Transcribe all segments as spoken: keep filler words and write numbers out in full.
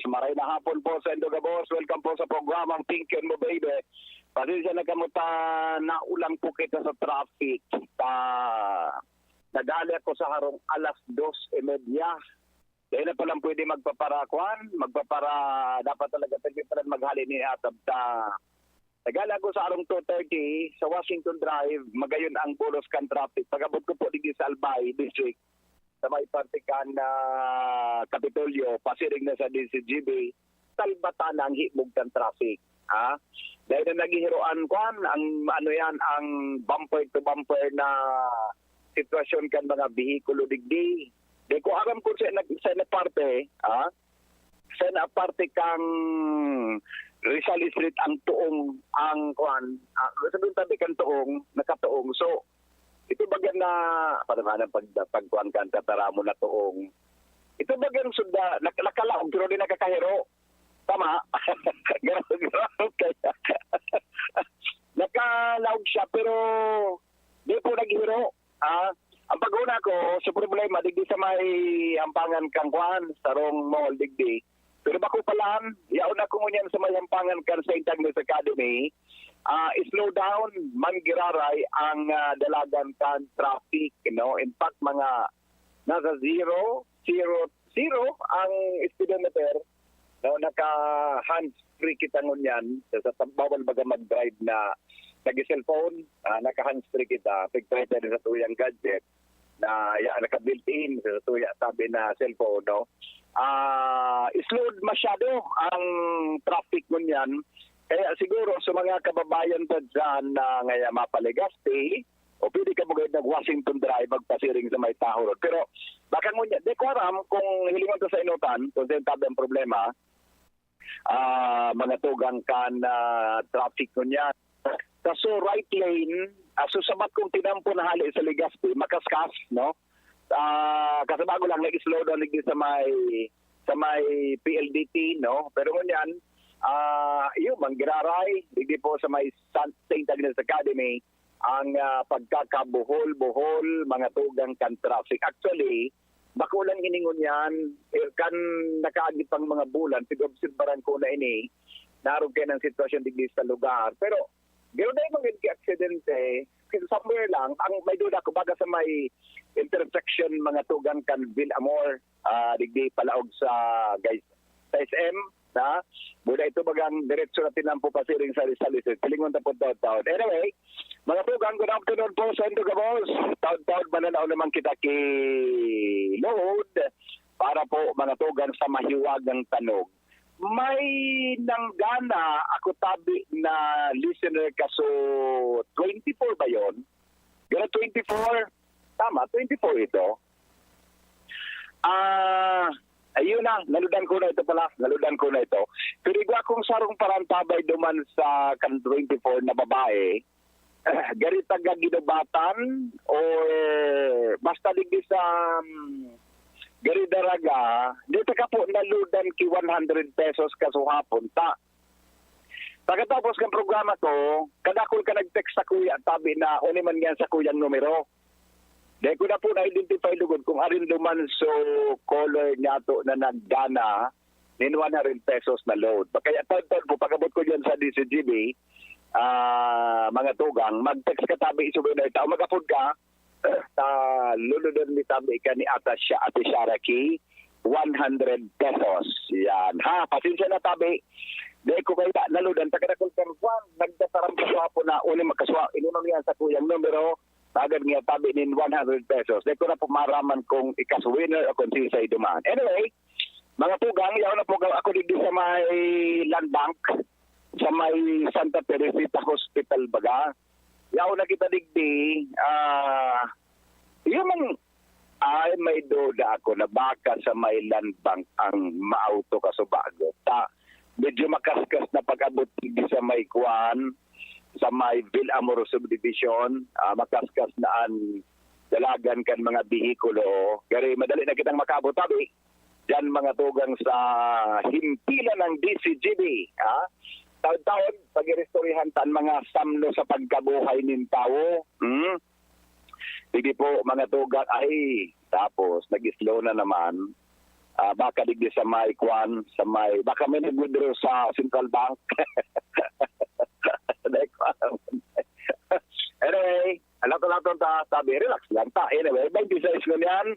Maray na hapon po sa indo gabos. Welcome po sa programang Tingkyon Mo Baby. Pasensya na kamo ta naulang po kita sa traffic. Ta naghali ako sa harong alas dos y media. Dahil na palang pwede magpaparakuan, magpapara, dapat talaga pwede pala maghali ni atab ta. Naghali ako sa harong two thirty sa Washington Drive, magayon ang bulos kan traffic. Pag-abot ko po digdi sa Albay District, sa may parte kan, ah, Kapitolyo, pasiring na sa D C G B, salbata na ang hibog kan traffic. Ha? Dahil na naghihiroan, kwan, ang ano yan, ang bumper to bumper na sitwasyon kan mga behikulo digdi. Di ko aram kung sa, sa na parte, ha? Sa na parte kang Rizal Street ang tuong, ang kwan, ah, sabihin tabi kan tuong, nakatuong. So, ito baga na, paano nga ng pag, pagkuhan ka, ang tataramon na tuong. Ito baga yung sunda, nak-, nakalaog, pero di nakakahiro. Tama? Grabe, grabe kaya. Nakalaog siya, pero di po naghiro. Ah, ang paghuna ko, sa problema, digdi sa may hampangan kang kwan, sarong mall, digdi. Pero bako palan, yaon ako ngunyan sa may hampangan kan Saint Agnes Academy, ah, slow down, manggiraray ang, ah, dalagan kan traffic, no? In fact, mga nasa zero, zero, zero ang speedometer, no? Naka hands-free kita ngunyan, sa, sa bawal baga mag-drive na nag-cellphone, ah, naka hands-free kita, pigpahita rin sa tuyang gadget, na ya, naka-built-in sa tuya, sabi na cellphone, no? Ah, slowed masyado ang traffic ngunyan. Kaya siguro sa mga kababayan pa dyan na ngaya mapaligasti, o pwede ka magayod nag Washington Drive, magpasiring sa may Tajo Road. Pero baka ngunyan, di ko aram kung hilingon ko sa inutan, kung saan tabi ang problema, ah, mga tugang kan, ah, traffic ngunyan. Kaso right lane, ah, so sabat kong tinampo na hali sa Legazpi, makaskas, no? Ah, kasabago lang, nag-slow down digdi sa may, sa may P L D T, no? Pero ngunyan, ah, iyo, manggiraray, digdi po sa may San-, Saint Agnes Academy, ang, ah, pagkakabuhol-buhol, mga tugang kan traffic. Actually, bako lang hiningon yan, eh, kan nakaagi pang mga bulan, pig-obserbaran ko na ini, narog kayo ng sitwasyon digdi sa lugar. Pero, pero dahil mga aksidente, somewhere lang, ang may duda ko, baga sa may intersection, mga tugang kan Villamor, ah, digdi palaog sa, guys, sa S M, na, buda ito bagang diretso na tinampo pasiring sa Rizal Street. Pilingon ta po taon-taon. Anyway, mga tugang, good afternoon po sa indo gabos. Taon-taon mananaw naman kita ki Lord para po, mga tugang, sa mahiwagang tanog. May nanggana ako tabi na listener kaso twenty-four ba yon? Pero twenty-four, tama, twenty-four ito. Ah, ayun na, naludan ko na ito pala, naludan ko na ito. Pero igwa kong sarong parantabay duman sa kan twenty-four na babae, gari taga Guinobatan or basta digdi sa, um, gari Daraga, di ta ka po naludan ki one hundred pesos kasuhapon ta. Pagkatapos ng programa ko, kadakol ka nag-text sa kuya, tabi na, "Uni man yan sa kuyang numero." Dahil ko na po na-identify lugod kung arin duman so caller niya to na nagdana nin one hundred pesos na load. Kaya taon-taon po, pag-abot ko dyan sa D C G B, ah, mga tugang, mag-text ka tabi, isubi na tao, mag-apod ka, ta luludon mi tabi ka ni Ata siya, Ate Shara ki one hundred pesos. Yan. Ha, pasensya na tabi. Dahil ko kaya naludan, taga-dakol kang Juan, nagdataram ko po na uni magkaswa, inuno niya sa kuyang numero, tagad niya tabi nin one hundred pesos. Dahil ko na po maraman kung ikas winner o kung sinsay duman. Anyway, mga tugang, yaon na po ako digdi sa may Land Bank, sa may Santa Teresita Hospital baga. Yaon na kita digdi, ah, yun ang, ay, may duda ako na baka sa may Land Bank ang maauto ka subago. Ta, medyo makaskas na pag-abot digdi sa may kuan, sa may Villamor Subdivision, ah, makaskas na ang dalagan kan mga behikulo. Gari, madali na kitang makaabot, tabi. Diyan, mga tugang, sa himpilan ng D C G B, ha? Taon-taon, pag-iristoryahan ta an mga samno sa pagkabuhay nin tawo. Hmm? Sige po, mga tugang, ay, tapos, nag-slow na naman. Ah, baka digdi sa may kwan, sa may, baka may nag-withdraw sa Central Bank. Dai ko alam. Anyway, alaton-alaton ta, sabi, relax lang ta. Anyway, twenty-six ngunyan,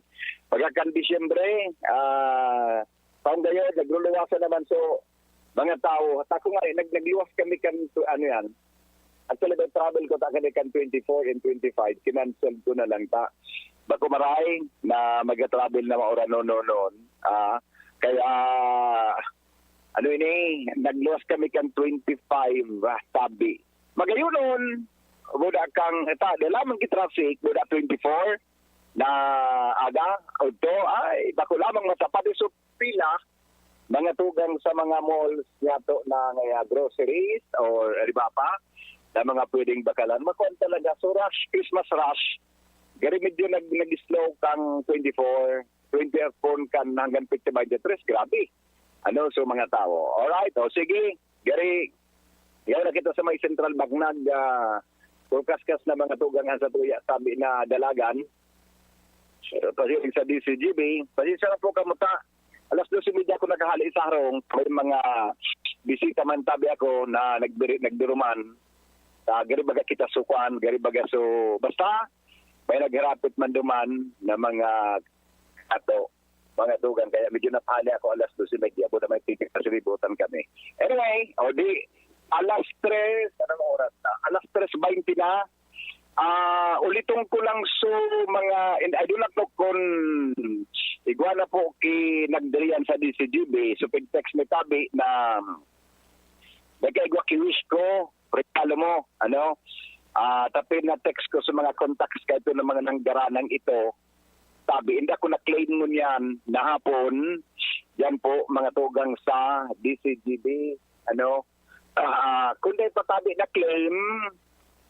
pagkakan Disyembre, ah, taong gayon, nagluluwasan naman. So, mga tao, ta ko nga, eh, nag-, nagluwas kami kan, ano yan, actually, may travel ko ta kani kan twenty-four and twenty-five, kinancel ko na lang ta. Bako maray na mag-travel na maoran nonon. Ah, kaya, ano ini, nagluwas kami kan twenty-five, ah, tabi. Magayonon, guda kang, eta, dala man ki traffic, guda twenty-four na aga, udto, ay, bako lamang matapad. So, pila, mga tugang sa mga malls niyato na nga groceries or iba pa na mga pwedeng bakalan. Makuan talaga. So, rush, Christmas rush. Gari medyo nag-, nag-slow kang twenty-four, twenty-four kan hanggang twenty-three. Grabe. Ano, so mga tao. Alright, o sige. Gari, yaw na kita sa may Central Bank nag, ah, kulkaskas na mga tugang ang sa tuya, sabi na dalagan. Pero pasiring sa D C G B, pasensya na po kamo ta. Alas dos y media ako nakahali sa harong. May mga bisita man tabi ako na nagdiri-, nagduruman. Sa gari baga kita sukuan, gari baga so, basta may nagharapit man duman na mga ato, mga dugan. Kaya medyo napahali ako alas dos y media. Buta may ticket sa sinibutan kami. Anyway, o di, alas tres, anong oras na? Alas tres baynte na. Ah, uliton ko lang, so, mga, and I do not know kung igwa na po ki nagdiriyan sa D C G B, so, pag-text ni tabi na nagkaigwa ki wish ko, regalo mo, ano? Ah, tapi na text ko sa mga contacts kaito ng mga nanggaranang ito, tabi, hindi ako na-claim ngunyan na hapon, yan po, mga tugang sa D C G B, ano? Ah, kung dai pa tabi na-claim,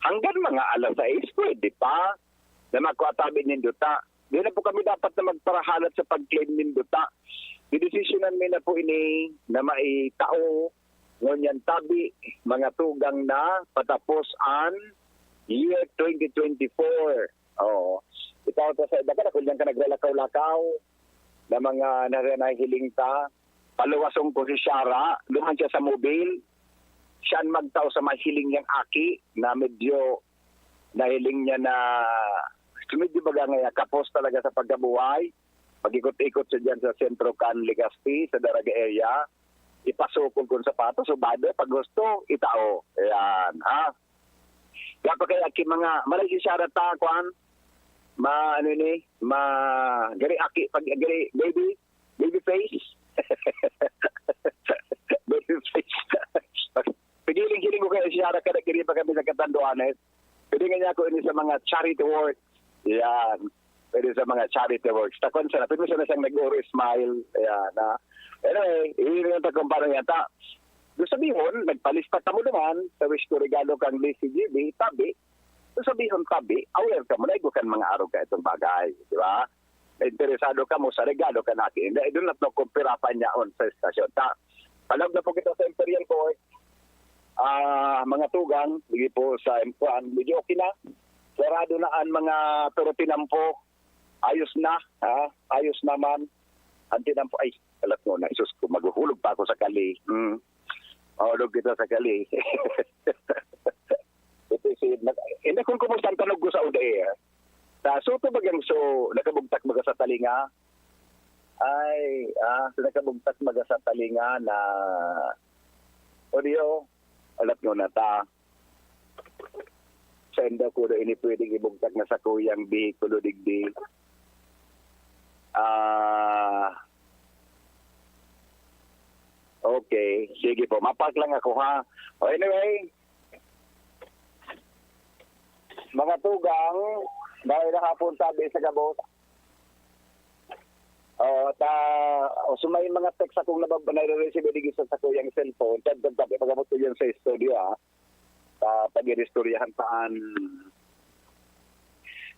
hanggang mga alas sais, pwede pa na makua tabi nindo ta. Di na po kami dapat na magparahalat sa pag-claim nindo ta. Didesisyonan mi na po ini na maitao ngunyan tabi, mga tugang na patapos an year twenty twenty-four. Oo. Ikaw to sa iba ka na, kung diyan ka naglalakaw-lakaw na mga nare-, nahiling ta, paluwason ko si Shara, duman siya sa mobil, siya an magtao sa mahiling niyang aki na medyo nahiling niya na medyo baga nga kapos talaga sa pagkabuhay. Pag-ikot-ikot siya dyan sa sentro kan Legazpi, sa Daraga area, ipasukol kong sapatos, subado, pag gusto, itao. Ayan, ha? Dapat kaya ki mga, malay si Shara ta, kwan, ma, ano ni, ma, gari aki, pag, gari, baby, baby face. Baby face. Pigiling-giling ko kaya si Shara, kada gari pa kami sa Catanduanes. Pwede nga niya ako ini sa mga charity work. Yan. Pwede sa mga charity works. Takon siya na, pwede siya na siyang nag-uro smile. Ayan, ha? Anyway, iyon yung takumpara niya. Ta, doon sabihon, nagpalista ka mo naman, sa wish ko regalo kang D C G B, tabi. Doon sabihon, tabi, aware ka mo, naigo kan mga araw ka itong bagay. Di ba? Na interesado ka mo sa regalo ka natin. Hindi, I do not know kung pira pa niya on sa estasyon. Ta, palawag na po kita sa Imperial Court. Ah, mga tugang, sige po sa, kuan, medyo okay na. Sarado na ang mga pero tinampo. Ayos na, ha? Ayos naman. Ang tinampo, ay, alat mo na, Isus ko, maghuhulog pa ako sa kali. Hmm. Mahulog kita sa kali. Ito si, nag-, hindi kung kumusta ang tanog ko sa on the air. Sa suto bagang so, nakabugtak baga sa talinga. Ay, ah, so nakabugtak baga sa talinga na, o di, oh, alat mo na ta. Sa inda ko na ini pwedeng ibugtak na sa kuyang behikulo digdi. Ah, okay. Sige po. Mapak lang ako, ha? O, anyway, mga tugang, dahil na hapon sabi sa gabos, o, ta, o, so may mga text akong nabab-, nare-receive digdi sa, sa kuyang cellphone. Tad, tad, tad, ipagabot ko yan sa studio, ha? Sa pag-iristoryahan taan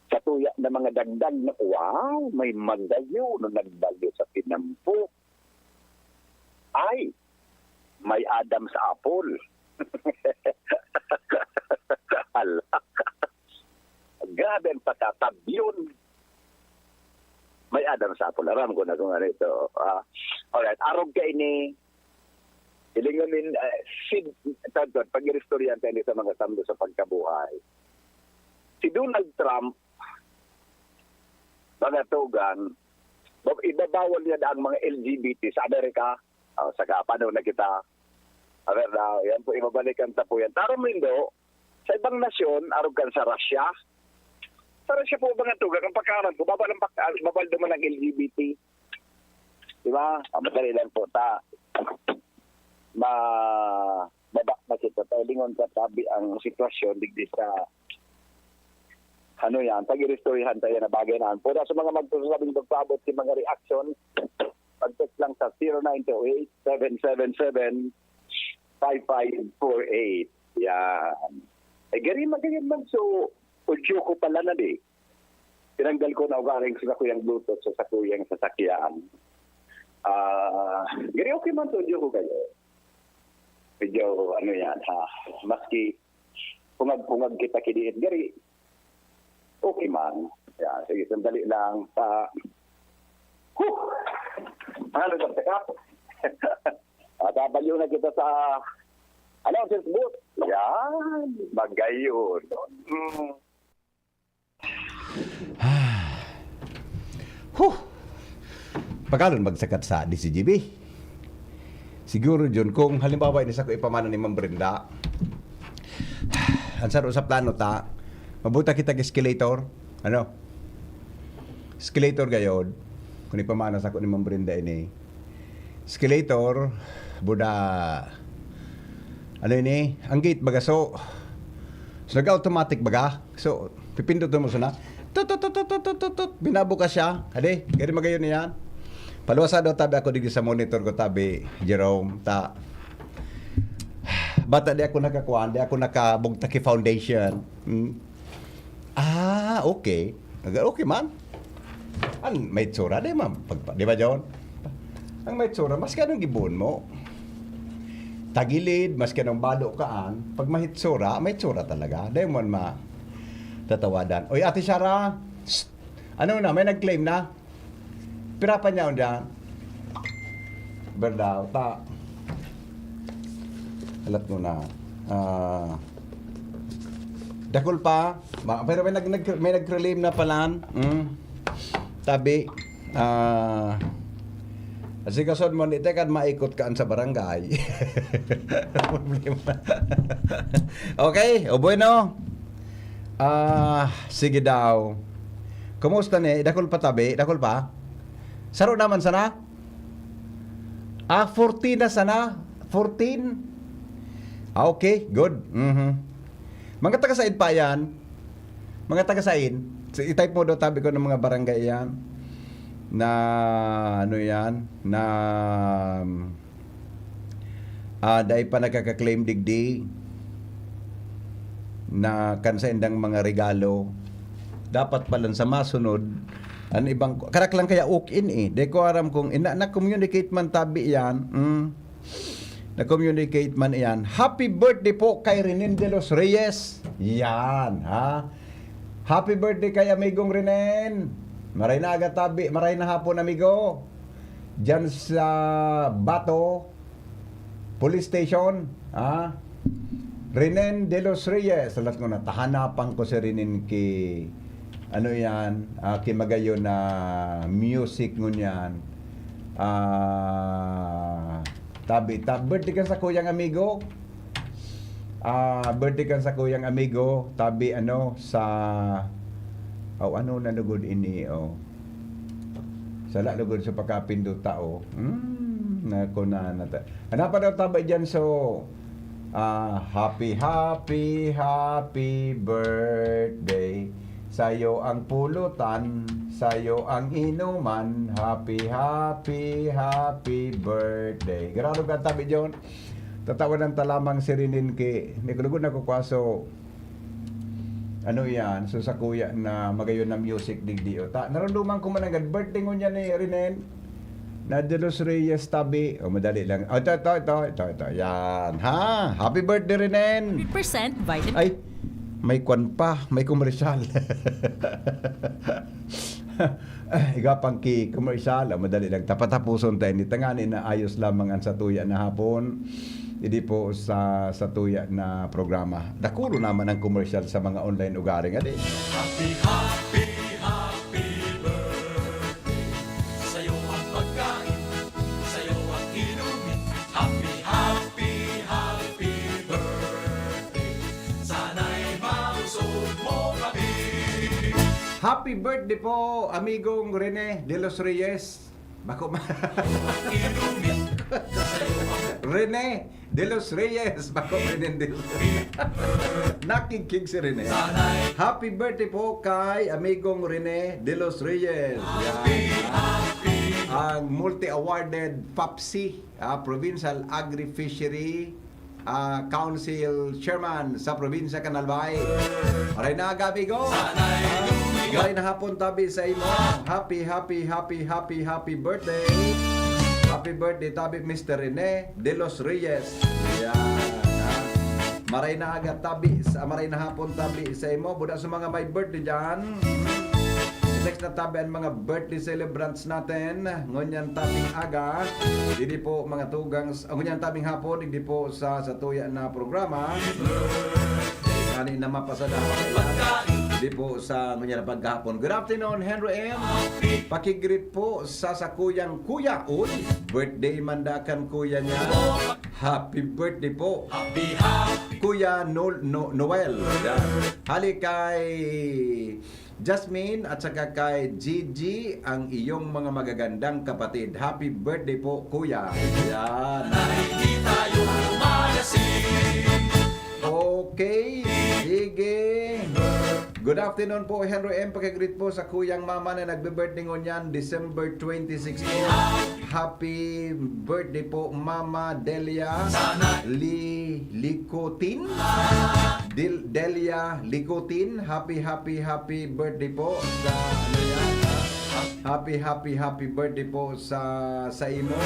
sa tuya na mga dagdag na, wow, may magayo na nagbayo sa tinampo. Ay, may Adam's apple. Hala. Grabe ang pagkatabiyon. May Adam sa apol. Aram ko na kung ano ito. Ah, alright. Arog kaini, hilingon nin, eh, si, tawag, pag-iristoryahan kaini sa mga samdo sa pagkabuhay. Si Donald Trump, mga tugang, bab-, ibabawal niya na ang mga L G B T sa Amerika. Oh, saka, paano na kita? Awer na, yan po, ibabalikan ta po yan. Taro mo, Indo, sa ibang nasyon, arog kan sa Russia. Sa Russia po, mga tugang, ang pagkaaram ko, babal ang pag-, babal naman ang L G B T. Di ba? Ah, madali lang po ta. Ma-, maba-, makita tayo, lingon ka tabi ang sitwasyon digdi sa, ano yan, pag-iristoryahan tayo na bagay na. Pero sa mga magsasabi magpaabot sa mga reaction, pag-text lang sa zero nine two eight, seven seven seven, five five four eight. Yan. Eh, gari magayon man, so, audio ko pala na di. Tinanggal ko na ugaring sa sakuyang Bluetooth sa sakuyang sasakyan. Ah, gari okay man, so, audio ko kayo. Medyo, ano yan, ha, maski pungag-pungag kita kidiit, gari, okay man. Yan, sige, sandali lang. Ah, huh! Ano sa teka? At, ah, baliw na kita sa, ano, sa booth. Yan, magayon. Mm. Huh! Pagalon magsakat sa D C G B. Siguro, Jun, kung halimbawa, ini sa ko ipamana ni Ma'am Brenda, ang saro sa plano ta, mabuta kita ka escalator. Ano? Escalator gayod. Kung ipamana sa ko ni Ma'am Brenda ini. Escalator, buda, ano ini? Ang gate baga, so, so nag-automatic baga. So, pipindot mo sana. Tut, tut, tut, tut, tut, tut, tut. Binabukas siya. Adi, gari magayon niyan. Paluwasa daw tabi ako digdi sa monitor ko, tabi, Jerome, ta. Bata di ako nakakuan, di ako nakabugtaki foundation. Hmm. Ah, okay. Aga, okay man. An may tsura, di man. Pag, di ba, John? Ang may tsura, maski anong gibohon mo. Tagilid, maski anong balo kaan, pag mahitsura, may tsura talaga. Di mo man ma-, tatawadan. Oy, Ate Sara, psst! Ano na, may nag-claim na? Pira pa niya, undan? Berdaw, ta. Alat mo na. Ah, dakul pa. Ma-, pero may nag-, nag-, may nag-claim na palan. Mm. Tabi. Ah, asikasod mo, di, teka, maikot ka sa barangay. Problema. Okay, o bueno. Ah, sige daw. Kumusta ni? Dakul pa tabi? Dakul pa? Saro naman sana? Ah, fourteen na sana? Fourteen? Ah, okay, good. Mhm. Mga taga-said pa yan? Mga taga-said? I-type mo daw, tabi ko, ng mga barangay yan. Na, ano yan? Na, ah, dai pa nakaka-claim digdi na kan saindang mga regalo. Dapat palan sa masunod, an ibang, karak lang kaya ukin eh. Di ko aram kung ina-, na-communicate man tabi yan. Mm. Na-communicate man yan. Happy birthday po kay Renen de los Reyes. Yan, ha? Happy birthday kay amigong Renen. Maray na aga tabi, maray na hapon, amigo. Diyan sa Bato Police Station, ha? Renen de los Reyes, salat ko na, tahanapan ko si Renen ki, ano yan, ah, ki magayon na music ngunyan. Ah, tabi, ta-, birthday kan sakuyang amigo. Ah, birthday kan sakuyang amigo, tabi, ano, sa, aw, ano na lugod ini, oh. Sala lugod sa pagkapindot tao. Hmm, nako na, nata-, ano pa daw tabi dyan? So, ah, happy, happy, happy birthday. Sa'yo ang pulutan, sa'yo ang inuman. Happy, happy, happy birthday. Grabe ka tabi, John. Tatawanan ta lamang si Renen ki, may kulugod na kukwaso. Ano yan? So, sa kuya na magayon na music digdi, o. Ta, narunduman ko man ang birthday ngunyan ni Renen. Na de los Reyes tabi. O, madali lang. O, ito, ito, ito, ito, ito. Yan, ha? Happy birthday, Renen! Hundred percent vitamin. Ay, may kwan pa. May komersyal. Igapang ki commercial, ah, madali lang. Tapatapuson tayo ni tangani na ayos lamang ang satuya na hapon. Idi po sa satuya na programa. Dakuro naman ang commercial sa mga online ugaring. Adi. Happy, happy, happy birthday. Sa'yo ang pagkain, sa'yo ang inumin. Happy, happy, happy birthday. Sana'y mausog mo kami. Happy birthday po, amigong Rene de los Reyes. Bako ma- Inumin. Sa'yo ang Rene de los Reyes. Bako Rene de los Nakigkig si Rene. Sana'y Happy birthday po kay amigong Rene de los Reyes. Yan. Ang multi-awarded PAPSI, ah, Provincial Agri-Fishery, ah, Council Chairman sa Probinsya kan Albay. Maray na aga, amigo. Sana'y lumigaw. Maray na hapon tabi sa imo. Happy, happy, happy, happy, happy birthday. Happy birthday tabi, Mister Rene de los Reyes. Yan, ha. Maray na aga tabi, sa maray na hapon tabi sa imo. Buda sa mga may birthday diyan. I-text na tabi ang mga birthday celebrants natin. Ngunyan tabing aga. Didi po mga tugang, s-, ngunyan tabing hapon, didi po sa, sa tuya na programa. Ani na mapasada. Didi po sa ngunyan na paghapon. Good afternoon, Henry M. Pakigreet po sa sakuyang kuya. Uy, birthday man dakan kuya niya. Happy birthday po. Happy, happy. Kuya No-, No-, Noel. Yan. Hali kay Jasmine at saka kay Gigi, ang iyong mga magagandang kapatid. Happy birthday po, kuya. Yan. Na hindi tayo umalasing. Okay. Sige. Good afternoon po, Henry M. Pakigreet po sa kuyang mama na nagbe-birthday ngunyan, December twenty-six po. Happy birthday po, Mama Delia Li-, Licotin. Del-, Delia Licotin. Happy, happy, happy birthday po sa, ano yan, ha? Happy, happy, happy birthday po sa, sa imo.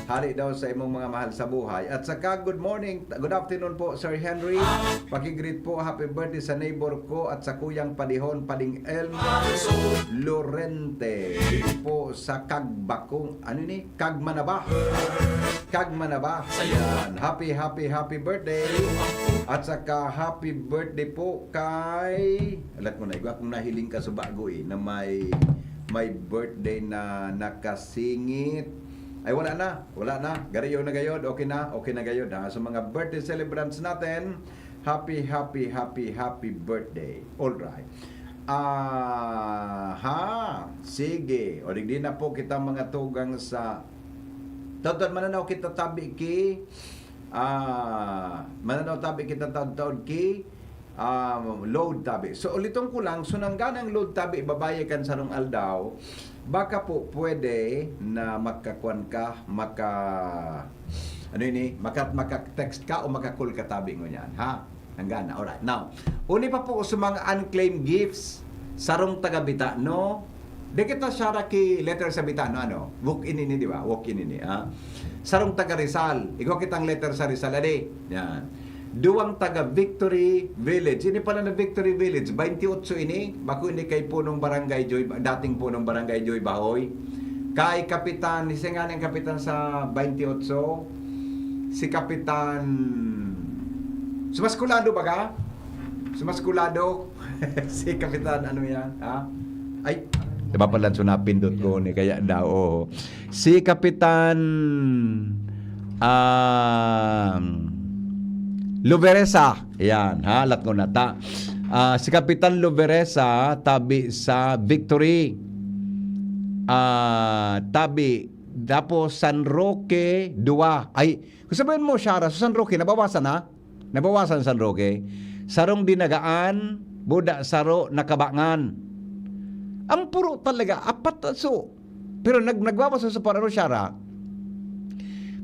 Hali daw sa imong mga mahal sa buhay. At saka, good morning, good afternoon po, Sir Henry. Pakigreet po, happy birthday sa neighbor ko at sa kuyang padihon, Pading Elmer Lorente. Po sa Kagbakong, ano ni? Kagmanaba. Kagmanaba. Yan. Happy, happy, happy birthday. At saka happy birthday po kay, alat mo na, igwa kong nahiling ka sa bago eh, na may, may birthday na nakasingit. Ay, wala na. Wala na. Garayo na gayod. Okay na. Okay na gayod, ha. Sa mga birthday celebrants natin, happy, happy, happy, happy birthday. All right. Aha. Sige. O, digdi na po kita mga tugang sa Taudtaod mananaw kita tabi ki, ah, mananaw tabi kita taudtaod ki, ah, load tabi. So, uliton ko lang, so, nangganang load tabi, babaye kan sarong aldaw, baka po pwede na magkakuan ka, maka-, ano ini, maka-, maka-text ka o maka-call ka tabi ngunyan, ha? Ang gana. Alright. Now, uni pa po sa mga unclaimed gifts, sarong taga Bitano, di kita siya ki letter sa Bitano, ano? Walk-in ini, di ba? Walk-in ini, ha? Sarong taga Rizal. Igwa kitang letter sa Rizal, adi. Yan. Duwang taga Victory Village. Ini pala na Victory Village, twenty-eight ini. Bako ini kay punong barangay Joy, dating punong barangay Joy Bahoy. Kay Kapitan, isa nga ng kapitan sa twenty-eight, si Kapitan Sumaskulado ba ka? Sumaskulado. Si Kapitan, ano yan? Ha? Ay. Diba pala, so napindot ko ni kaya daw, oo. Si Kapitan, um, Luveresa. Yan, ha? Lat ko na ta. Ah, si Kapitan Luveresa, tabi sa Victory. Ah, tabi. Tapos San Roque, dua. Ay, kung sabihin mo, Shara, sa San Roque, nabawasan na? Nabawasan San Roque. Sarong dinagaan, buda saro nakabangan. Ang puro talaga, apat na so. Pero nag-, nagwawasan sa pararo siya ra.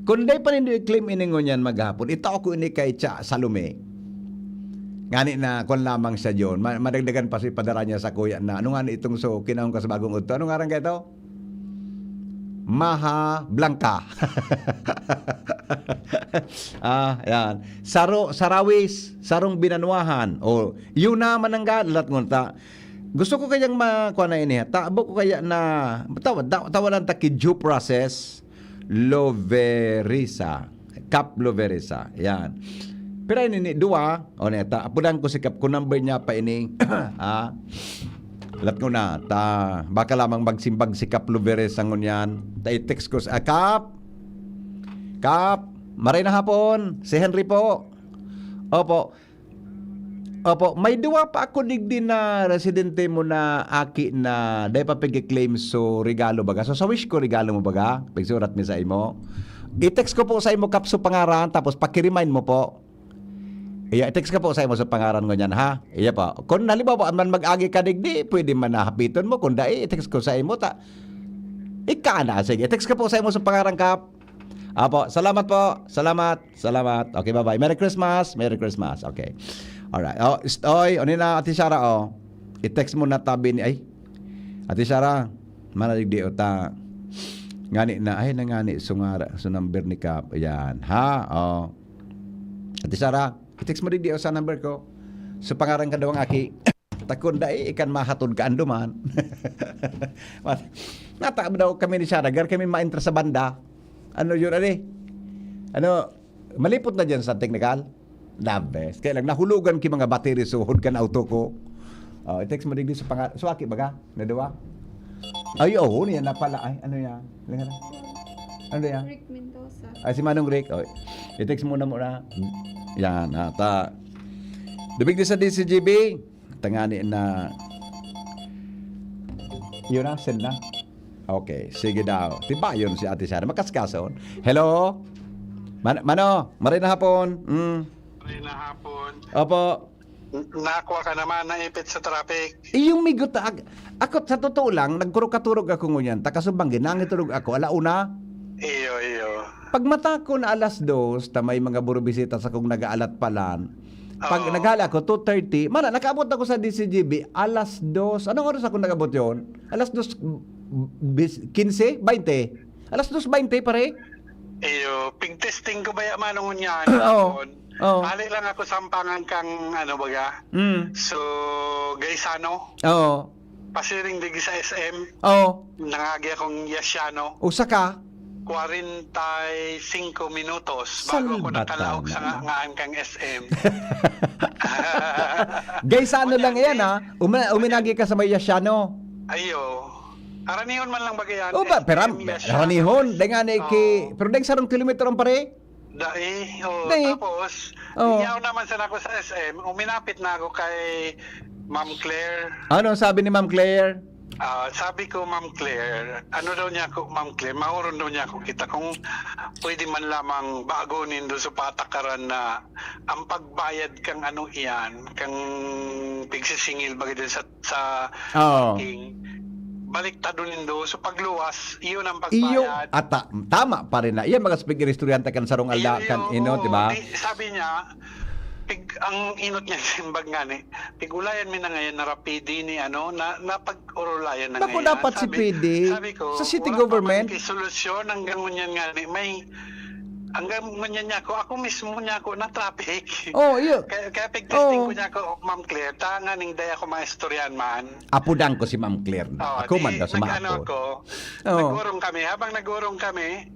Kung dai pa nindo i-claim ini ngunyan maghapon, itao ko ini kay Cha Salome. Ngani na, kwan lamang siya, John. Ma-, madagdagan pa si padara niya sa kuya na, ano nga ni itong so, kinaon ka sa bagong udto? Ano ngaran ka ito? Maha Blanca. Ah, yan. Saro, Sarawis, sarong binanwahan. O, yun na, manangga, lahat ngunta. Gusto ko kayang ma-, kuha na ini, ha? Tabo ko kaya na, tawa-, tawa-, tawanan ta ki due process, Loverisa. Kap Loverisa. Yan. Pero ini ni, duwa. O, neta, apudan ko si Kap, kung number niya pa ini. Ha? Lat ko na. Ta, baka lamang magsimbag si Kap Loverisa ngunyan. Ta, i-text ko sa, ah, Kap! Kap! Maray na hapon. Si Henry po. Opo. Opo, may duwa pa ako digdi na residente mo na aki na dai pa pigi-claim so regalo baga. So, sa wish ko, regalo mo baga? Pigsurat mi sa imo. I-text ko po sa imo, Kap, so pangaran, tapos paki-remind mo po. Iya, i-text ko po sa imo sa pangaran ngunyan, ha? Iya po. Kung halimbawa man mag-agi ka digdi, pwede man na hapiton mo. Kung dai, i-text ko sa imo, ta. Ika na, sige. I-text ko po sa imo sa pangaran, Kap. Apo, salamat po. Salamat. Salamat. Okay, bye-bye. Merry Christmas. Merry Christmas. Okay. Alright. Oh, ist-, oy, ano na, Ate Sara, oh. I-text mo na tabi ni, ay. Ate Sara, manalig di uta. Ngani na, ay, nangani, sungara, so number ni Kap. Ayan, ha? Oh. Ate Sara, i-text mo di, di, oh, sa number ko. So, pangaran ka daw ang aki. Takon dai, ikan mahatod ka anduman. Nata daw kami ni Sara, gar kami maentra sa banda. Ano yun, ani? Ano, malipot na dyan sa technical? The best. Kaya lang, nahulogan ki mga battery suhod kan auto ko. Oh, i-text mo digdi sa pangal-, so, aki baga? Na duwa? Ay, oo, niya na pala. Ay, ano yan? Ano yan? Ano yan? Rick Mendoza. Ay, si Manong Rick. Oh, i-text mo na muna. Yan, ata. Dubig di sa D C G B. Tangani na. Yun na, send na. Okay, sige daw. Tiba yun si Ate Sara. Makaskason. Hello? Man-, Mano, maray na hapon. Mm. Maray na hapon. Opo. N-, nakwa ka naman, naipit sa traffic. Iyong migot, ag-, ako, sa totoo lang, nagkurog-katurog ako ngunyan. Takasubang, ginangit turog ako, ala una. Iyo, iyo. Pag mata ko na alas dos, ta may mga burubisita sa kong nag-aalat palan. Pag Oo. Naghali ako, two thirty, mana, nakaabot ako sa D C G B, alas dos. Anong oras ako nag-abot yon? Alas dos, bis-, quince? Bainte? Alas dos bainte, pare? Iyo, pig-testing ko ba yaman ngunyan? Oo. Oo. Hali lang ako sampangan kang, ano, baga? Mm. So, Gaisano? Oo. Pasiring digi sa S M. Oo. Nangagi akong Yasiano. Usa ka? Kwarenta y singko minutos bago ako Salbata nakalaog sa naman. Nga-, ngaan kang S M. Gaisano lang yan, ha? Uma-, uminagi ka sa may Yasiano. Ayo. Aranihon man lang ba yan? Oh, ba, S M peram-, Yasiano. Aranihon. Dai nga ni ki-, Oo. Pero dai sarong kilometro ang pare? Dai, oh, Dai. Tapos, Oh. Yaw naman sana ako sa S M, uminapit na ako kay Ma'am Claire. Ano sabi ni Ma'am Claire? Ah, sabi ko, "Ma'am Claire, ano daw niya ako, Ma'am Claire, maoron daw niya ako kita kung pwede man lamang bago nindo sa patakaran na ang pagbayad kang ano iyan, kang pigsisingil bagay din sa, sa Oo. Parking, baliktado nindo." So, pagluwas, iyon ang Iyo, pagbayad. Ata, tama pa rin na. Iyan, mga speaker, estudyante kan sarong Iyo, ala, kan iyo, ino, oo. Di ba? Di, sabi niya, pig-, ang inot niya, simbag nga ni, "Pig-ulayan mi na ngayon na rapidi ni ano, na, na pag-urulayan na Naku, ngayon." Dapat si Sabi, P D, sabi ko, sa city "Wala pa government. Man kay solusyon hanggang ngunyan nga ni, may, hanggang ngunyan niya ako, ako mismo niya ako na traffic." Oh, iyo. Kaya, kaya pig-testing Oh. Ko niya ako, "Ma'am Claire, ta nga ning day ako maistoryan man." Apudan ko si Ma'am Claire na. Oh, Ako di, man daw nag-ano sumagot. Ako, Oh. Nag-urong kami. Habang nag-urong kami,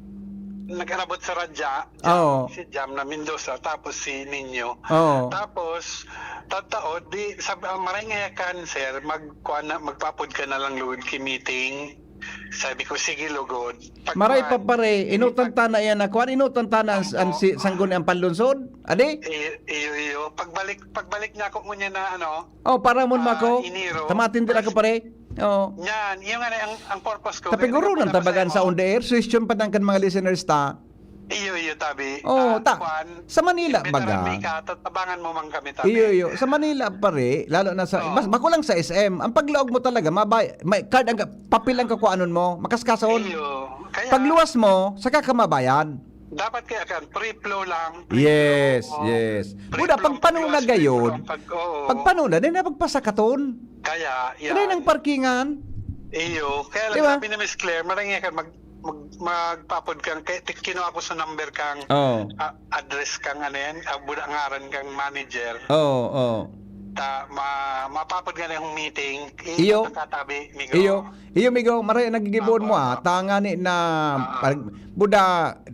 nag-arabot sa radya, Oo. Si Jam na Mendoza, tapos si Nino. Oo. Tapos, tataod, di, sab-, ah, "Maray nga yakan, sir, mag-, kuha na, magpaapod ka na lang lugod ki meeting." Sabi ko, "Sige, lugod." Pag Maray kuwan, pa pare, inutan pag ta na yan na kuwan, inutan ta na ang, ang Opo. Si, sanggo ni ang panlunsod? Adi? Iyo, iyo, iyo. Pagbalik, pagbalik niya ako ngunyan na ano, Oh, para mo Ah, mako. Iniro. Tamatin din ako pare. Oo. Yan, yung nga na, ang, ang purpose ko, Kapiguro kaya nang tabagan sa nagpapasaya on the air, suggestion pa lang kan mga listeners ta. Iyo, iyo, tabi. Oo, Ah, ta-, kwan, sa Manila, imbitaran baga. Mi ka, tatabangan mo man kami, tabi. Iyo, iyo. Sa Manila, pare, lalo na sa, Oo. Mas, bako lang sa S M, ang paglaog mo talaga, mabay-, may card ang, papel ang kakuanon mo, makaskason. Iyo, kaya Pagluwas mo, saka ka mabayad. Dapat kaya kan, free flow lang, free Yes, flow. Oo. Yes. Free Buda, flow, pagpano na pagluwas, free gayon? Flow, pag, oo. Pagpano na, di na pagpasakaton. Kaya, yan. Kaya ng parkingan. Iyo, kaya lang Di ba? Sabi ni Miss Claire, "Maray nga ka mag-, mag-, magpapod kang, kay, ti-, kinuha ko sa number kang, Oo. Ah, address kang, ano yan, ah, buda ngaran kang manager." Oo, oo. ta, ma, mapapod nga na yung meeting, Iyo. Katabi, migo. Iyo, iyo, migo, maray ang nagigibuon mo, ah. Apo. Tangani na, Ah. parang, buda,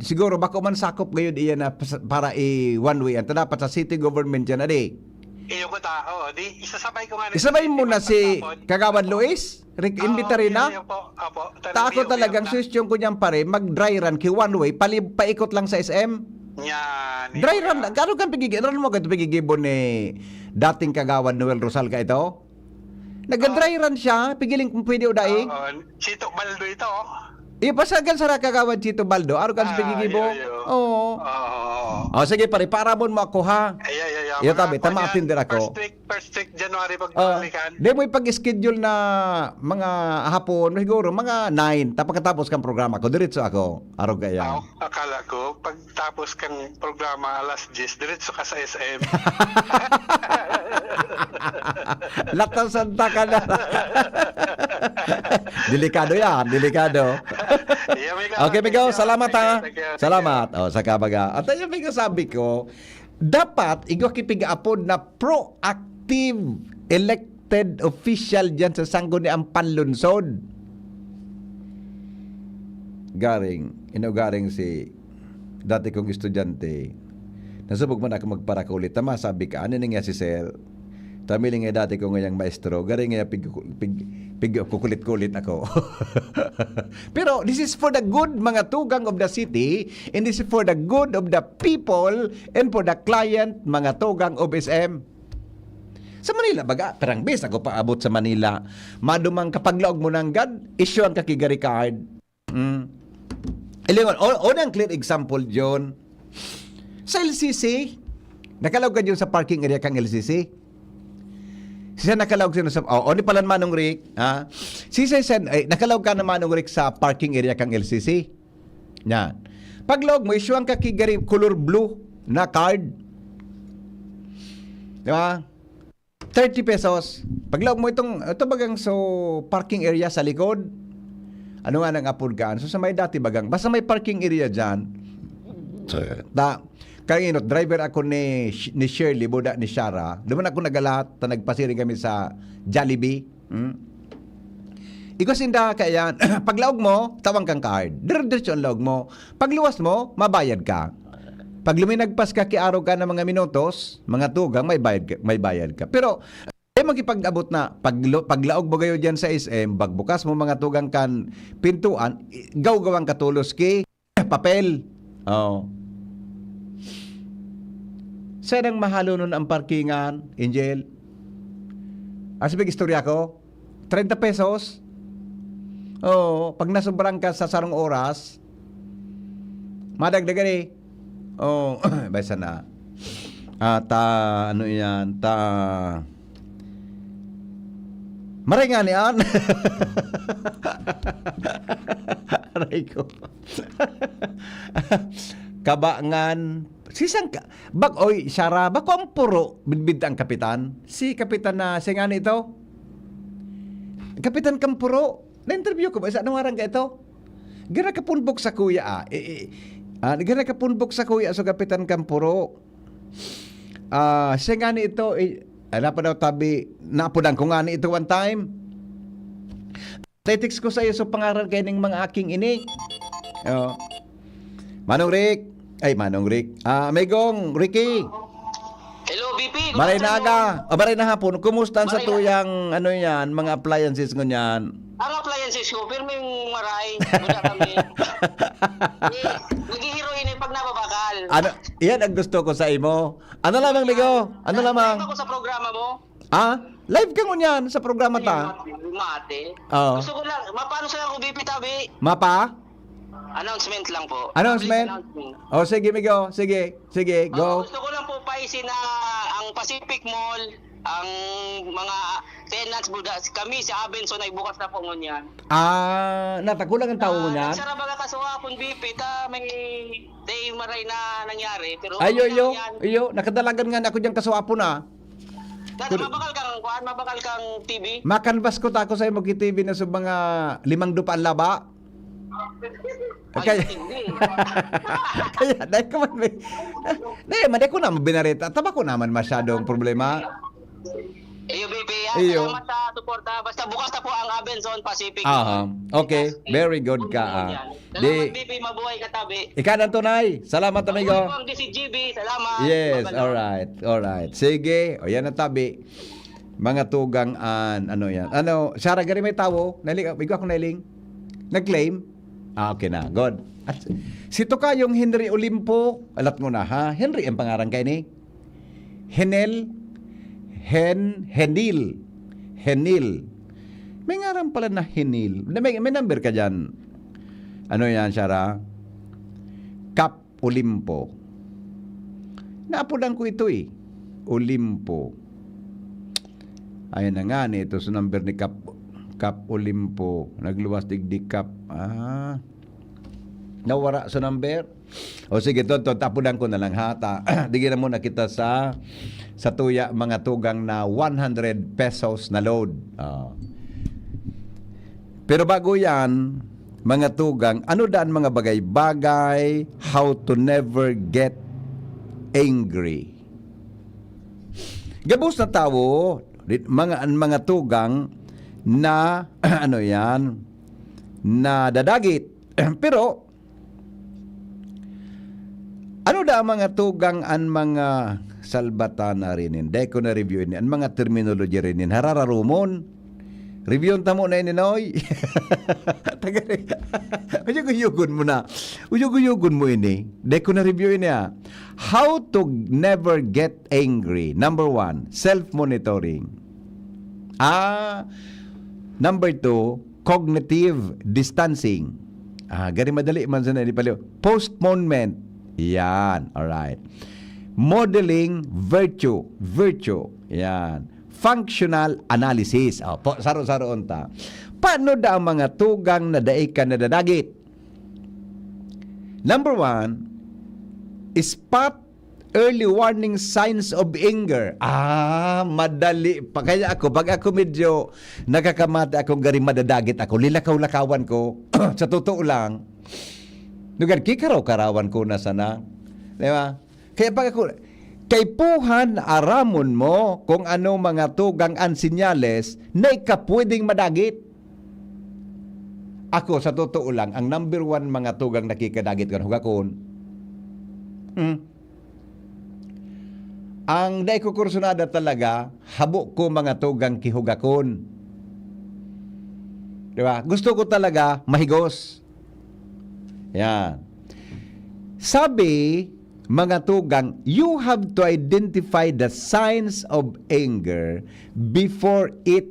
siguro, bako man sakop gayud iyan na pas- para i-one way. Anta dapat sa city government yan, adi. Iyo ko ta, oh, di, isasabay ko nga na Isabay mo na si Tapon. Kagawad Luis? Rick, Ah, imbitary iyo, na? Iyo po, apo. Ta ako talagang suggestion ko niyan, pare, mag-dry run ki one way, palib, paikot lang sa S M. Yan. Dry run, garo kang pigigi-, ano mo ka pigigibon ni dating Kagawad Noel Rosal ka ito? Nag-dry run siya, pigiling kung pwede o dai. Oo, Chito Baldo ito. Iyo, pasagan sa Kagawad Chito Baldo, aro kan Ah, pigigibo. iyo, iyo. Oo. Oo. O, sige, pare, paramon mo ako, ha? Ay, ay, ay, ay. Iyo, Mga tabi, kuwan tama, yan. tinder ako. First week, first week January Ah, pagbalikan. di mo ipag-schedule na mga hapon, siguro, mga nine, tapos katapos kang programa ko, diretso ako. Arog kaya. Ah, akala ko, pagtapos kang programa alas diyes, diretso ka sa S M. Latasan ta ka na. Delikado yan, delikado. Yeah, migo. Okay, migo, Thank you. salamat, ha. Thank you, thank you, thank you. Salamat. O, sa kabaga. At ayun, migo, sabi ko, dapat, igwa kipig-apod na proactive elected official dyan sa Sangguniang Panlunsod. Garing, inugaring si dati kong estudyante. Nasubog man ako magparakulit. Tama, sabi ka, ano nangyari si sir? Tamiling nga dati ko ngayang maestro, gari nga pig, pig, pig, kukulit-kulit ako. Pero this is for the good, mga tugang of the city, and this is for the good of the people and for the client, mga tugang of S M. Sa Manila, baga, pirang bis ako paabot sa Manila. Madumang kapag laog mo nanggad, issue ang kakigari card. Mm. Ilingon, o, o nang clear example, John. Sa L C C, nakalaog ka dyan sa parking area kang L C C. Siya nakalaog siya sa, o, o ni palan Manong Rick, ha? Si Sen, ay, nakalaog ka na Manong Rick sa parking area kang L C C. Yan. Paglaog mo, issue ang kakigari color blue na card. Di ba? Thirty pesos. Paglaog mo itong, ito bagang so parking area sa likod. Ano nga nang apod kaan? So sa may dati bagang, basta may parking area dyan. Ta, kaya inot, driver ako ni, ni Shirley, buda ni Shara. Duman ako nagalat, ta nagpasiring kami sa Jollibee. Hmm? Igwa sinda kaya, paglaog mo, tawang kang card. Dire-diretso ang laog mo. Pagluwas mo, mabayad ka. Pag luminagpas ka, kiarog ka ng mga minutos, mga tugang, may bayad ka, may bayad ka. Pero, eh, makipag-abot na, pag, paglaog mo gayo dyan sa S M, bagbukas mo mga tugang kan pintuan, i- gawgawang katulos ki papel. Oh. Sa nang mahalonon ang parkingan, Angel? Asibig istorya ko, treinta pesos. Oo, pag nasobrang ka sa sarong oras, madagdagan eh. Oh, baysa na. Ah, ta, ano yan, ta, maray nga ni an. Aray ko. Kabangan. Si saan ka? Bag, oy, Shara, bako ang puro, bidbid ang kapitan. Si kapitan na, si nga ito? Kapitan Kampuro, na-interview ko ba? Sa anong arang ka ito? Gana kapunbok sa kuya, ah. Eh, eh, ah, gana kapunbok sa kuya, so kapitan Kampuro. Ah, siya nga ni ito, eh, ala pa daw tabi, napudan ko nga ni ito one time. Text ko sa iyo sa pangaran kay ning mga aking ini. Oh. Manong Rick, ay Manong Rick. Ah, Megong Ricky. Hello, B P. Good Maray na afternoon. aga. O maray na hapon. Kumusta sa Maray na. Tuyang ano yan, mga appliances ngunyan? Ang appliances ko, pero may maray. Wala kami. Eh, naghihiro ini pag nababakal. Ano, yan ang gusto ko sa imo. Ano lamang, Migo? Ano lamang? Ako sa programa mo. Ah? Live ka ngunyan sa programa ta. Mate. Oo. Gusto ko lang, mapano sa ako, B P Tabi? Mapa? Announcement lang po. Announcement? Public announcement. O sige, Migo. Sige. Sige, Oo, go. Gusto ko lang po paisin na ang Pacific Mall, ang mga tenants po, da- kami sa Abenson ay bukas na po ngunyan. Ah, natakulang ang tao Ah, ngunyan? Nagsara baga kasuhapon, B P, ta may day maray na nangyari. Pero Ayo, okay iyo, lang yan. iyo. Nakadalagan nga ako dyan kasuhapon, ah. Dati mabakal kang, kuan, mabakal kang T V. Makanvas ko ta ako sa imo ki T V na sa mga limang dupaan laba. Ay, Kaya, hindi. kaya, dahil ko man may, dahil man, dahil ko naman binarita. Taba ko naman masyadong problema. Iyo, B P, ah, Iyo. Salamat sa suporta. Basta bukas na po ang Abenson Pacific. Aha. Okay, very good ka, ah. Yan. Salamat, Di- B P. Mabuhay ka tabi. Ika ng tunay. Salamat, amigo. Mabuhay po ang D C G B. Salamat. Yes, Mabuhay. Alright, alright. Sige, o yan ang tabi. Mga tugang an, ano yan? Ano, Sarah, gari may tawo? Nailing, igo ako nailing? Nag-claim? Ah, okay na. Good. At si Tokayong Henry Olimpo, alat mo na ha? Henry ang pangaran kayo ni? Henel? Hen, Henil. Henil. May ngaran pala na Henil. Na May, may number ka dyan. Ano yan, Sarah? Kap Olimpo. Naapodan ko ito eh. Olimpo. Ayan na nga ni, ito sa number ni Kap, Kap Olimpo. Nagluwas digdi Kap. Ah. Nawara sa number. O sige, Tonton, tapudan ko na lang ha. Ta, dige na muna kita sa, sa tuya, mga tugang na one hundred pesos na load. Ah. Pero bago yan, mga tugang, ano daan mga bagay-bagay, how to never get angry. Gabos na tawo, di- mga, ang mga tugang na, ano yan, na dadagit. Pero, ano da ang mga tugang an mga salbatana rinin? Dai ko na-review ini. An mga terminology rinin, harararumon. Review tamo na ini, Noy. Taga Uyog-uyogon mo na. Uyog-uyogon mo ini. Dai ko na-review ini, ah. How to never get angry. Number one, self-monitoring. Ah, number two, cognitive distancing. Ah, gari madali man sa nalipaliw. Postponement. Yan. Alright. Modeling virtue. Virtue. Yan. Functional analysis. O, po, saro-saro unta. Paano da ang mga tugang na dai ka nadadagit? Number one, spot early warning signs of anger. Ah, madali pa. Kaya ako, pag ako medyo nakakamate akong gari madadagit ako, lilakaw-lakawan ko. Sa totoo lang, lugar, kikaraw-karawan ko na sana. Di ba? Kaya pag ako, kaipuhan, aramon mo kung ano mga tugang an sinyales na ika pwedeng madagit. Ako, sa totoo lang, ang number one mga tugang nakikadagit kan hugakon. Hmm. Ang dai ko kursunada talaga, habo ko mga tugang kihugakon. Di ba? Gusto ko talaga mahigos. Yan. Sabi, mga tugang, you have to identify the signs of anger before it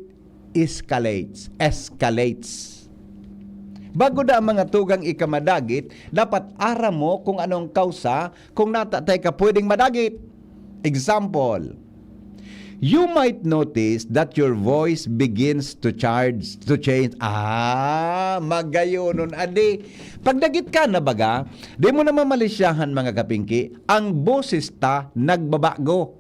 escalates. Escalates. Bago da ang mga tugang ikamadagit, dapat aram mo kung anong kausa kung natatay ka pwedeng madagit. Example, you might notice that your voice begins to charge, to change. Ah, magayonon, adi. Pagdagit ka na baga, di mo na mamalisyahan, mga kapingki, ang boses ta nagbabago.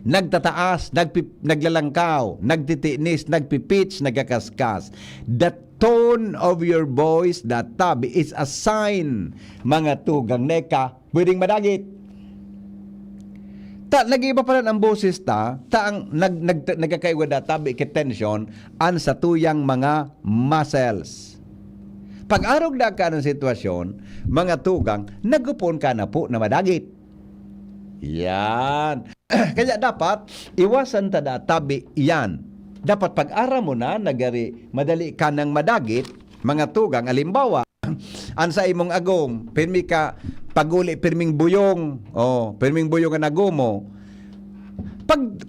Nagtataas, nagpi-, naglalangkaw, nagtitinis, nagpipitch, nagkakaskas. The tone of your voice, that tabi, is a sign, mga tugang, na ika pwedeng madagit. Ta, nag-iiba pa rin ang boses ta, ta ang nag, nag, nagkakaiwa da tabi ki tension an satuyang mga muscles. Pag-arog da ka ng sitwasyon, mga tugang, nagupon ka na po na madagit. Yan. Kaya dapat, iwasan ta da tabi yan. Dapat pag-aram mo na, nagari, madali ka nang madagit, mga tugang, alimbawa, an sa imong agom, pirmi ka, paguli, pirming buyong, oh, pirming buyong ang agom mo. Pag,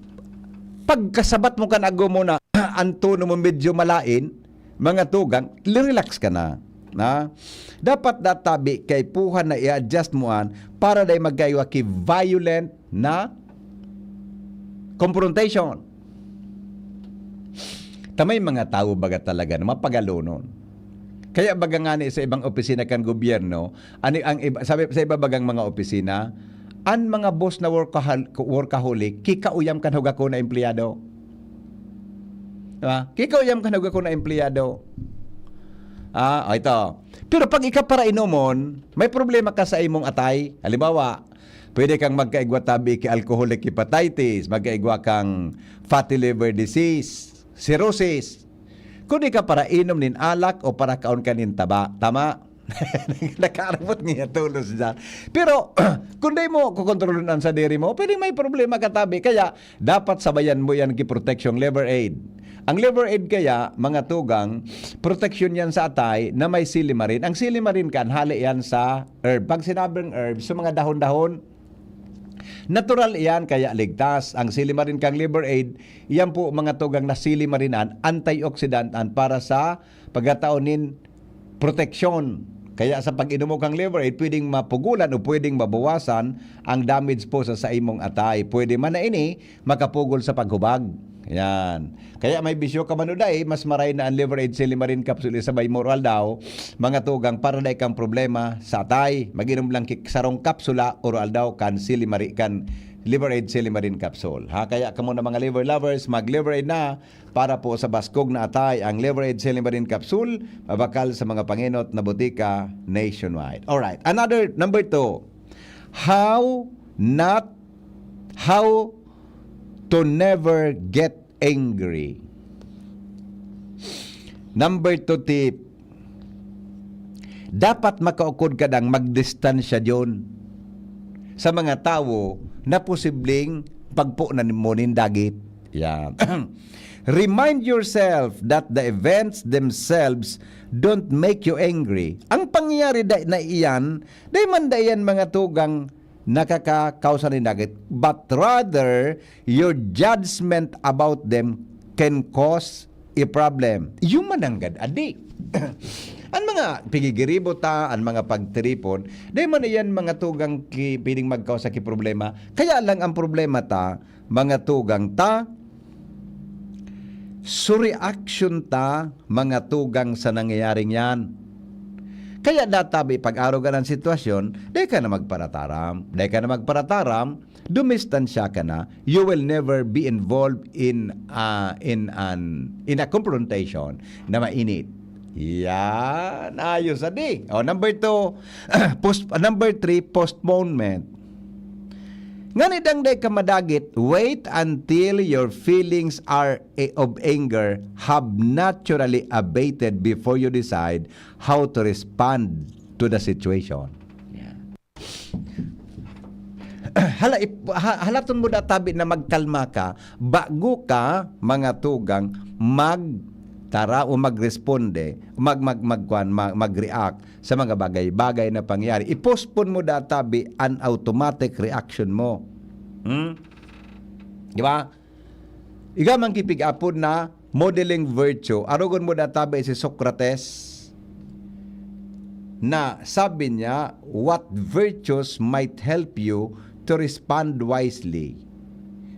pagkasabat mo kan agom mo na, ang tono mo medyo malain, mga tugang, relax ka na. Na? Dapat da tabi kaipuhan na i-adjust mo an para dai magkaiwa ki violent na confrontation. Ta may mga tawo baga talaga na mapagalonon. Kaya baga ngani sa ibang opisina kan gobyerno, ano ang iba, sabi, sa iba bagang mga opisina, an mga boss na workahol-, workaholic, kikauyam kan hugakon na empleyado. Diba? Kikauyam kan hugakon na empleyado. Ah, o ito. Pero pag ika parainomon, may problema ka sa imong atay. Halimbawa, Pwede kang magkaigwa tabi ki alcoholic hepatitis, magkaigwa kang fatty liver disease, cirrhosis. Kung di ka para inom nin alak o para kaon ka nin taba, tama? Nakaarabot niya tulos dyan. Pero, kung di mo kukontrolon ang sadiri mo, pwedeng may problema ka tabi. Kaya, dapat sabayan mo yan ki protection liver aid. Ang liver aid kaya, mga tugang, protection yan sa atay na may silimarin. Ang silimarin kan, hali yan sa herb. Pag sinabing herb, sa mga dahon-dahon, natural iyan, kaya ligtas. Ang silimarin kang liver aid, iyan po mga tugang na silimarinan, antioxidant an para sa pagkatao nin proteksyon. Kaya sa pag-inom mo kang liver aid, pwedeng mapugulan o pwedeng mabawasan ang damage po sa saimong atay. Pwede man na ini makapugol sa paghubag. Yan. Kaya may bisyo ka man o dai, mas maray na ang liver aid silimarin capsule isabay mo oro aldaw, mga tugang, para dai kang problema sa atay. Mag-inom lang ki sarong kapsula oro aldaw kan silimari-, kan liver aid silimarin capsule. Ha, kaya kamo na mga liver lovers, mag liver aid na para po sa baskog na atay. Ang liver aid silimarin capsule, mabakal sa mga pangenot na botika nationwide. Alright, another, number two. How not, how to never get angry. Number two tip, dapat makaukod ka dang magdistansya diyon sa mga tawo na posibleng pagponan mo nin dagit. Yan. Remind yourself that the events themselves don't make you angry. Ang pangyayari da-, na iyan, dai man da iyan mga tugang nakakakausa nin dagit, but rather, your judgment about them can cause a problem. Iyo man nanggad adi. An mga pigigiribo ta, an mga pagtiripon, dai man iyan mga tugang ki-, pwedeng magkausa ki problema. Kaya lang ang problema ta, mga tugang ta, so reaction ta, mga tugang sa nangyayaring yan. Kaya databi pag-arogan ang sitwasyon, dai ka na magparataram. Dai ka na magparataram, dumistansya ka na. You will never be involved in, ah, in an, in a confrontation na mainit. Yan. Ayos, adi. O, number two, post-, number three, postponement. Ngani dang dai ka madagit, wait until your feelings are, eh, of anger have naturally abated before you decide how to respond to the situation. Yan. Hala, ip-, ha-, halaton mo da tabi na magkalma ka, bago ka, mga tugang, magtara o magresponde, mag-, mag-, magkuan, mag-, mag-react sa mga bagay-bagay na pangyayari. I-postpone mo da tabi an automatic reaction mo. Hmm? Di ba? Iga man ki pig-apod na modeling virtue. Arogon mo da tabi si Socrates na sabi niya, "What virtues might help you to respond wisely?"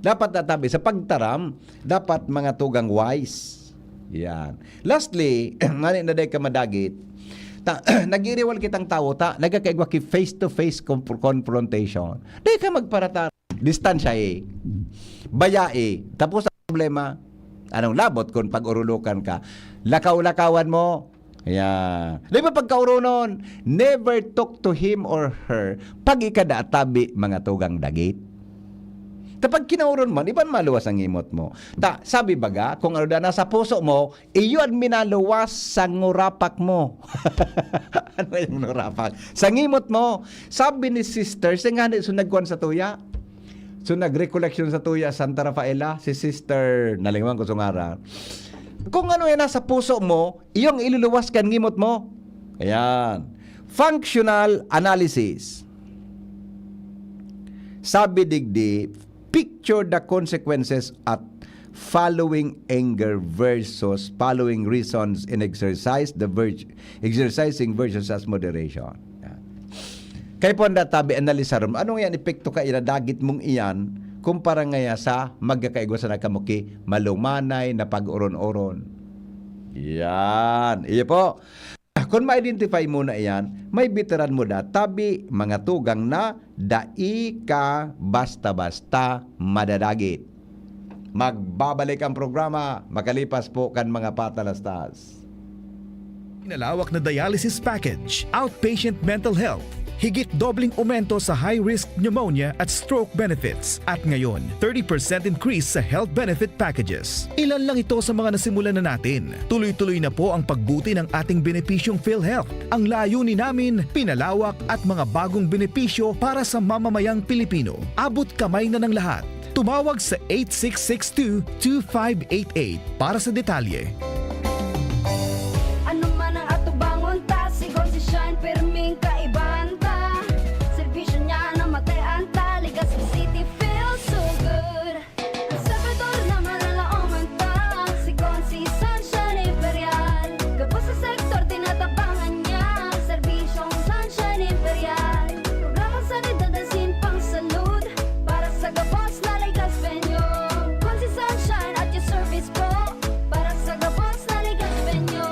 Dapat da tabi, sa pagtaram, dapat mga tugang wise. Yan. Lastly, ngani na dai ka madagit, ta, nag-iriwal kitang tawo, ta, nagkakaigwa ki face-to-face comp-, confrontation. Dai ka magparata-, distansya eh. Baya eh. Tapos ang problema, anong labot kung pag-urulokan ka? Lakaw-lakawan mo. Ayan. Di ba pagkauronon, never talk to him or her pag ikada tabi mga tugang dagit. Ta pag kinauron man, iban maluwas ang ngimot mo. Ta, sabi baga, kung ano da nasa puso mo, iyo an minaluwas sa ngurapak mo. Ano yung ngurapak? Sa ngimot mo. Sabi ni sister, sa nga so nagkuhan sa tuya. So nag-recollection sa tuya, Santa Rafaela, si sister, nalingwan ko sa ngaran. Kung ano yung nasa puso mo, iyong iluluwas kan ngimot mo. Ayan. Functional analysis. Sabi digdi, picture the consequences at following anger versus following reasons in exercise the virtue, exercising virtues as moderation. Yan. Kaya po ang databi, analisar mo, anong yan epekto ka inadagit mong iyan kumpara ngaya sa magkakaigwa sa nagkamuki, malumanay na pag-oron-oron. Yan. Iyo po. Kung ma-identify mo na iyan, may bitaran mo da tabi, mga tugang na dai ka basta-basta madadagit. Magbabalik ang programa makalipas po kan mga patalastas. Pinalawak na dialysis package, outpatient mental health, Higit dobleng aumento sa high-risk pneumonia at stroke benefits. At ngayon, thirty percent increase sa health benefit packages. Ilan lang ito sa mga nasimulan na natin. Tuloy-tuloy na po ang pagbuti ng ating benepisyong PhilHealth. Ang layunin namin, pinalawak at mga bagong benepisyo para sa mamamayang Pilipino. Abot kamay na ng lahat. Tumawag sa eight six six two two five eight eight para sa detalye. Ano man ang atubangon ta, sigon si Shine, pirming kaibahan ta. Serbisyo niya na matean ta, Legazpi City feels so good. Ang servidor na manalaoman ta, sigon si Sunshine Imperial. Gabos sa sektor, tinatabangan niya, serbisyong Sunshine Imperial. Programa sanidad asin pangsalud, para sa gabos na Legazpeño. Kun si Sunshine at your service po, para sa gabos na Legazpeño.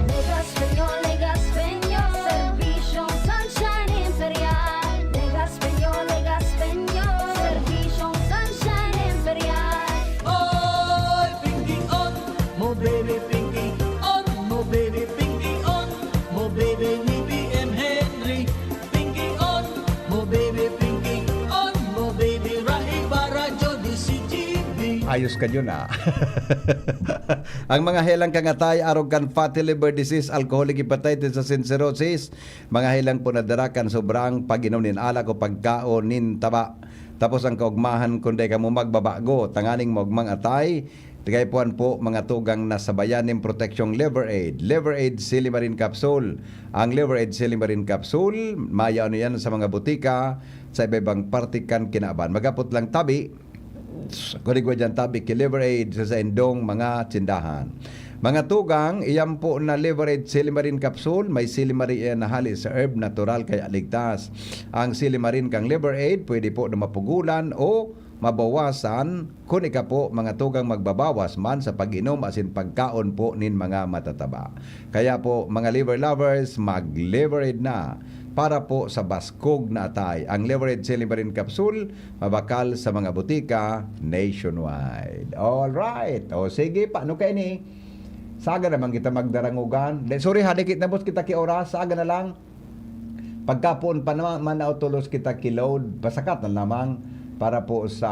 Legazpeño, Legazpeño, serbisyong Sunshine Imperial. Legazpeño, Legazpeño, serbisyong Sunshine Imperial. Oy, Pinky On, mo baby Pinky On, mo baby Pinky On, mo baby ni B M Henry. Pinky On, mo baby Pinky On, mo baby Rahi Barajo D C G B. Ayos ka dyan ah. Ang mga helang kangatay, arog kan fatty liver disease, alcoholic hepatitis asin cirrhosis, mga helang po na dara kan sobrang pag-inom nin alak o pagkaon nin taba. Tapos ang kaugmahan, kung dai kamo magbabago, tanganing maugmang atay, kaipuhan po mga tugang na sabayan nin proteksyong Liver Aid. Liver Aid Silimarin Capsule. Ang Liver Aid Silimarin Capsule, mayaon yan sa mga butika, sa iba-ibang parte kan kinaban. Magapot lang tabi, Kurigwa dyan tabi ki Liver Aid sa saindong mga tsindahan. Mga tugang, iyan po na Liver Aid Silimarin Capsule, may silimarin iyan na hali sa herb, natural kaya ligtas. Ang silimarin kang Liver Aid, pwede po na mapugulan o mabawasan kun ika po mga tugang magbabawas man sa pag-inom asin pagkaon po nin mga matataba. Kaya po, mga liver lovers, mag-Liver Aid na para po sa baskog na atay. Ang Liver Aid Silimarin Capsule, mabakal sa mga butika nationwide. Alright. O sige, paano kayo ni? Saga naman kita magdarangugan. De, sorry ha, dikit na boss kita ki oras. Saga na lang. Pagkapoon pa naman, manao tulos kita ki load. Pasakat na lamang para po sa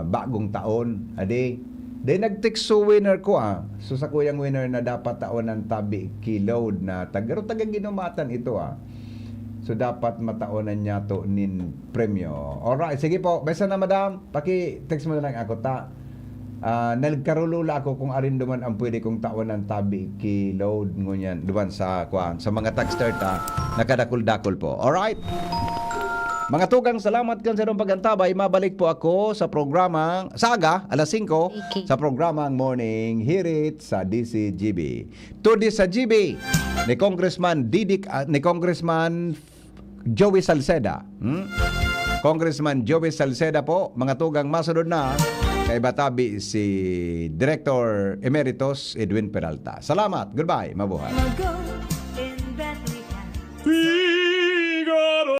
bagong taon. Adi, de nag-text so winner ko ah. So sa kuyang winner na dapat taon ng tabi ki load na tag-, pero taga-ginumatan ito ah. So dapat mataonan niya to nin premyo. Alright, sige po. Basta na madam, paki-text mo na lang ako ta. Ah, nagkarulula ako kung arin duman ang pwede kong taonan tabi ki load ngunyan duman sa kwan, sa mga tagster ta, nakadakul-dakul po. Alright? Mga tugang, salamat kan sa inyong pag-antabay. Mabalik po ako sa programa, sa aga, alas singko, Okay. sa programang Morning Hirit sa D C G B. Today sa G B, ni Congressman Didik, ah, ni Congressman Joey Salceda. Hmm? Congressman Joey Salceda po, mga tugang, masunod na, kaiba tabi si Director Emeritus Edwin Peralta. Salamat. Goodbye. Mabuhay. Mago in Bethlehem.